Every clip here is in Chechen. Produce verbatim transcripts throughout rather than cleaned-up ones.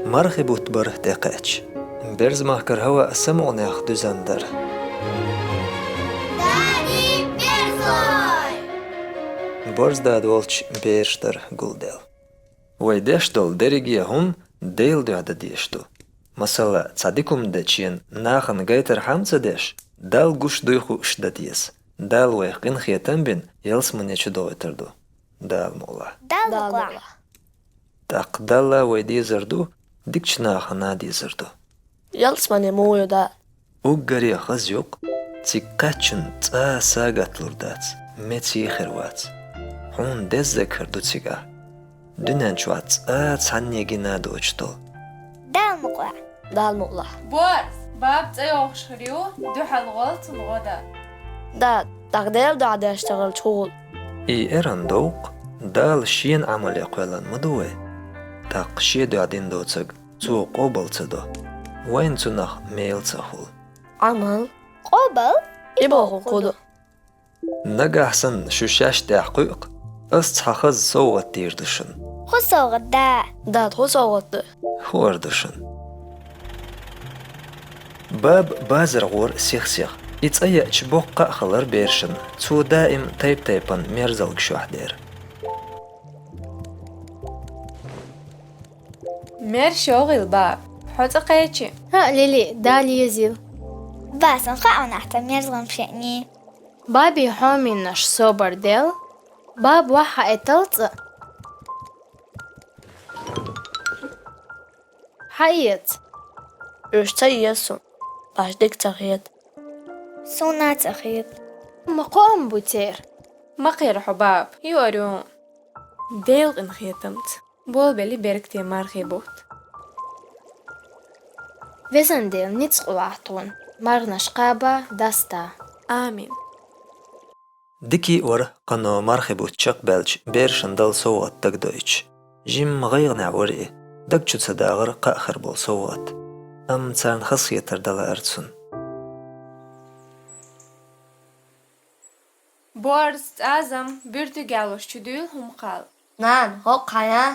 Мархий бутт бара тӀекхаьчча. Берзмахкара хӀаваъ самукъанех дуьзна дара. Дади, берзлой! Борздада волчу бераш дара гулделла. Вай деш долу дерриге а хӀума Делан дуьхьа дан дезаш ду. Масала, цхьа дика хӀума дечу нахана гайтархьама ца деш, Далла гуш дуй хууш дан деза. Дала вайх къинхетам а бина, ялсамане чу дохуьйтур ду. Дала мукъалахь. Дала мукъалахь. ТӀаккха Далла вай дезар ду, дикачу нахана дезар ду. Ялсамане муха ю, да? Уггаре хаза юкъ, цига кхаьччун цкъа а сагатта лур дац, меца хир вац. Хьуна деззарг хир ду цигахь. Дуьнен чохь цкъа а цхьанне гина доцуш долу. Дала мукъалахь. Дала мукъалахь. Борз, баба цӀа йохуш хир ю, дуьхьал гӀол цунна гӀо дан. Да, тӀаккха Делан дуьхьа деш ца хилча хӀун хуьлу? И эрна довкъа, Дала Шена Ӏамале кхоьллина ма ду вай. ТӀаккха Шен дуьхьа дина доцург Цо къобал ца до. Вайна цунах мела ца хуьлу. Ӏамал. Къобал? И бохург хӀун ду? Нагахь санна шу шаьш тӀехь кхуьу-кх, ас цхьа хаза совгӀат дийр ду шуна. ХӀун совгӀат, да? Дада, хӀун совгӀат ду? Хуур ду шуна. Баба базар гӀора сих-сиха. И цӀа еача боккха а хилар берашна, цо даим тайп-тайпана мерзалгаш юьхь дера. Мерш йогӀийла, баба, хьо цӀа кхечи. ХӀаъ, Лили, Дала езийла. Ба, сан хаьа хьуна ахь тхан мерза гӀан шеъний. Баби хьоменаш собар делла, баба ваха хьаэттал цӀа. Хьаэца. Уьш ца еза суна, аш дика ца хета. Суна а ца хета. Ма кхоам бу церан. Ма кхера хьо, баба, юар ю. Делан къинхетамца. Болабелла беркате мархий бутт. Везан Дела, ницкъ лахь тхуна, марханаш кхаба, даста. Амин. Дика а вара, кхано мархий бутт чекхбаьлча, берашна дала совгӀат дагадоуьйтуш. Жимма гӀайгӀанехь вара и, даг чу ца дагӀара кхаъ хир болу совгӀат. Амма царна хазахетар дан лаьара цунна. Борз, цӀазам, буьртиг ялош чудуьйла хӀума кхалла. Нана, хӀокху хьан я?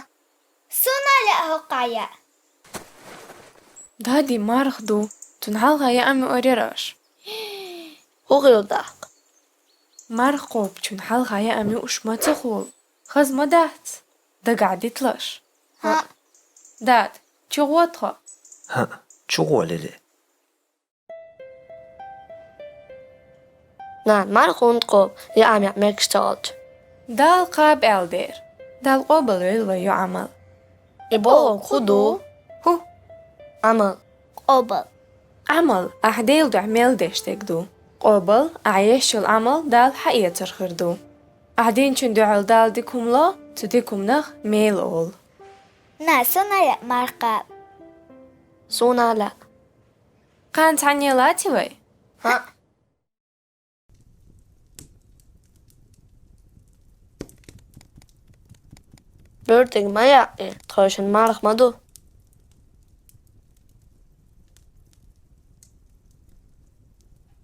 Суна а лаьа хӀокху хьан я. Дади, марха ду. Цунна хьалха яа ам юур яра аш. ХӀун хилла тӀаккха? Марха кхобучунна хьалха яа ам юуш ма ца хуьлу. Хаза ма дац. Дагахь диталаш. ХӀаъ. Дада, чу гӀо тхо. ХӀаъ, чу гӀо, Лили. Нана, марха хӀунда кхобу, яа ам яа мегаш ца хилча? Дала кхаба аьлла дера. Дала къобалвелла вайн ю Ӏамал. И бохург хӀун ду? ХӀун? Ӏамал. Къобал. Ӏамал, ахь Делан дуьхьа мел деш дерг ду. Къобал, ахь еш йолу Ӏамал Дала хьаэцар хир ду. Ахь динчун дуьхьал Дала дика хӀума ло, цу дика хӀуманах мела олу. На, суна а лаьа марха кхаба. Суна а лаьа. Кхана цхьанне лаций вай? ХӀаъ. Буьртиг ма яа, тхойшинна марха ма ду.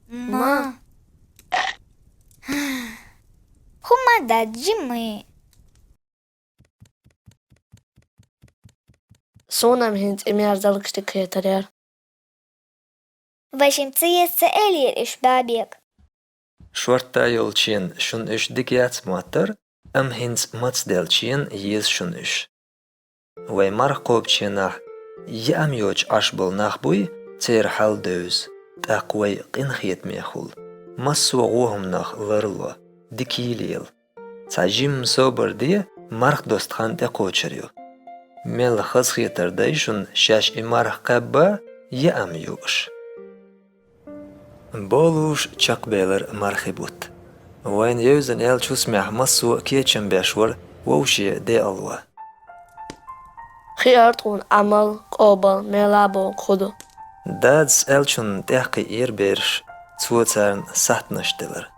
Ма. ХӀума дац, жимма. Суна-м хӀинца и мерзалгаш дика хетар яра. Вай шимма ца еза ца элира уьш бабега. Шортта йолчийн шуна уьш дика яц моттар, амма хӀинца мацделчийн еза шуна уьш. Вай марха кхобученахь яа ам йоцуш Ӏаш болу нах буй, церан хьал девза, тӀаккха вай къинхетаме хуьлу, массо а вон хӀуманах ларло, дика йийла ела. Цхьа жимма собар де, марха досту хан тӀекхочур ю. Мел хазахетар дай шуна шаьш и марха кхаьбба, яа ам юуш. Болуш чекхбелара мархи бутт. Вайна евзина аьллачу хӀусамехь массо а кечам беш вара вовше деалла. Хиар тхуна Ӏамал, къобал, мела бохург хӀун ду? Дадас аьллачунна тӀехкхиира бераш, цо царна сахьтанаш делара.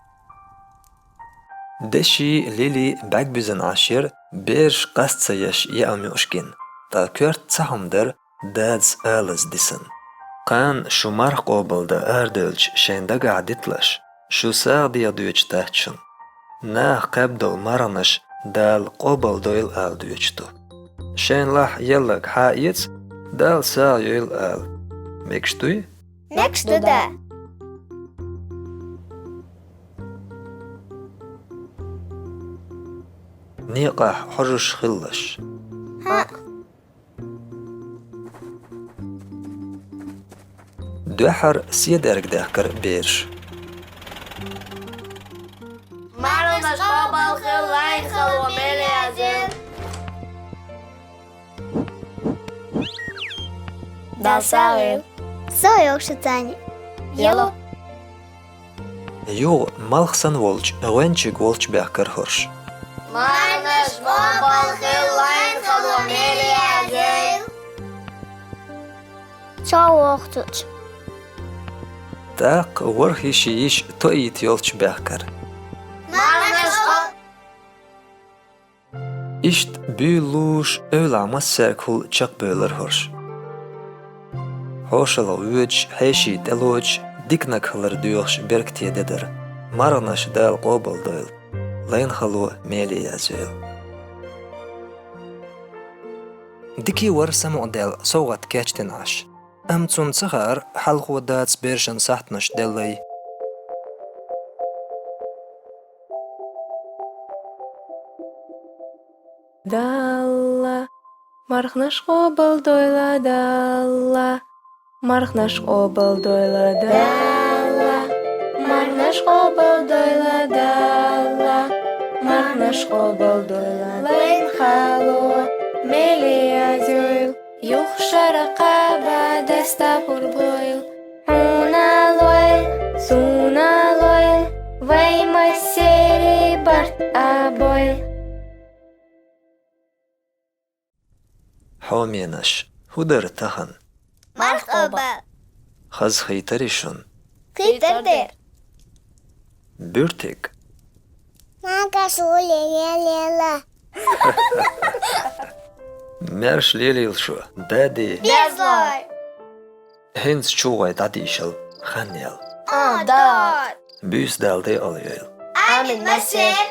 Деши Лили бӀаьрг буьзна Ӏаш яра, бераш къаста ца еш яа ам юуш гина, ткъа коьрта цхьа хӀума дара, дадас алаза дисина. Кхана шу марха къобал дан арадевлча шайн дагахь диталаш, шу сагӀа деха доьчу дац шуна. Наха кхаьбна долу марханаш Дала къобалдойла ала доьчу ду. Шайн лахь елларг хьаэца, Дала сагӀа йойла ала. Мегаш дуй? Мегаш ду, да. Некъахь хьожуш хилалаш. ХӀаъ. Дуьххьара седарг даьхкира бераш. Марханаш къобал хила, лайна хало мел язйойла. Дала сагӀа йойла. Со йогӀуш ю царна. Яло. Юха малх санна волчу гӀоьнчиг волчу баьхкира хӀорш. Марханаш къобал хила, лайна хало мел язйойла. Со вохцуьйтуш. ТӀаккха ворхӀ йиш йиша тоийта йолчу баьхкира. Марханаш къо- Иштта буьйлалуш, эвлахь массаьргахула чекхбевлира хӀорш. ХьошалгӀа воьдуш, хьеший тӀелоцуш, диканиг хилар доьхуш беркате де дара. Марханаш Дала къобалдойла, лайна хало меле язйойла. Дика а вара самукъадаьлла совгӀат кечдина Ӏаш. Амма цунна ца хаьара, хьалхо дацара берашна сахьтанаш деллай. Далла, марханаш къобалдойла, Далла, марханаш къобалдойла, Далла, марханаш къобалдойла, Далла, марханаш къобалдойла, лайн хало меле язйойла. Юха шарахь кхаба дастапур бойла, хьуна лойла, суна лойла, вай массеран барт а бойла. Хьоменаш, хӀун дара тахана? Марха къобал. Хаза хийтарий шуна? Хийтар дера. Буьртиг. Мархаш лелийла. Маьрша лелийла шу, дади. Безлой. ХӀинца чу вай дӀадийшал хан яьлла. А, да. Буьйса Дала декъала йойла. Амин, массеран.